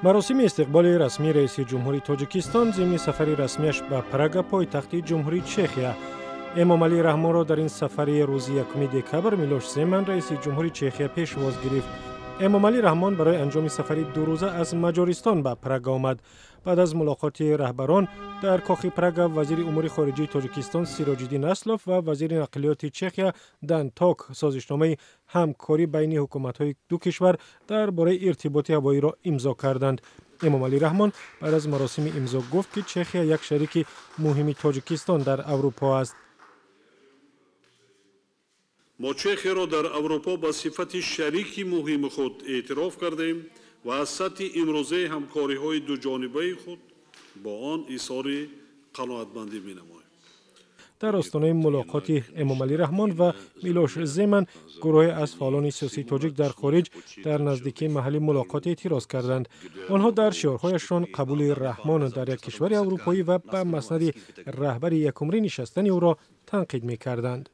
Маросими истиқболи расмии раиси ҷумҳури Тоҷикистон зимни сафари расмиаш ба Прага, пойтахти Ҷумҳурии Чехия. Эмомалӣ Раҳмонро дар ин сафари рӯзи 1 декабр Милош Земан, раиси ҷумҳури Чехия, пешвоз гирифт. Эмомалӣ Раҳмон барои анҷоми сафари дурӯза аз Маҷористон ба Прага омад. Баъд аз мулоқоти раҳбарон дар кохи Прага, вазири умури хориҷии Тоҷикистон Сироҷиддин Аслов ва вазири нақлиёти Чехия Дан Ток созишномаи ҳамкорӣ байни ҳукуматҳои ду кишвар дар бораи иртиботи ҳавоиро имзо карданд. Эмомалӣ Раҳмон баъд аз маросими имзо гуфт, ки Чехия як шарики муҳими Тоҷикистон дар Аврупо аст. Мо Чехияро дар Аврупо ба сифати шарики муҳими худ эътироф кардем ва аз сатҳи имрӯзаи ҳамкориҳои дуҷонибаи худ бо он изҳори қаноатмандӣ менамоем. Дар остонаи мулоқоти Эмомалӣ Раҳмон ва Милош Земан, гурӯҳе аз фаъолони сиёсии тоҷик дар хориҷ дар наздикии маҳалли мулоқот эътироз карданд. Онҳо дар шиорҳояшон қабули Раҳмон дар як кишвари аврупоӣ ва ба маснади раҳбари якумрӣ нишастани ӯро танқид мекарданд.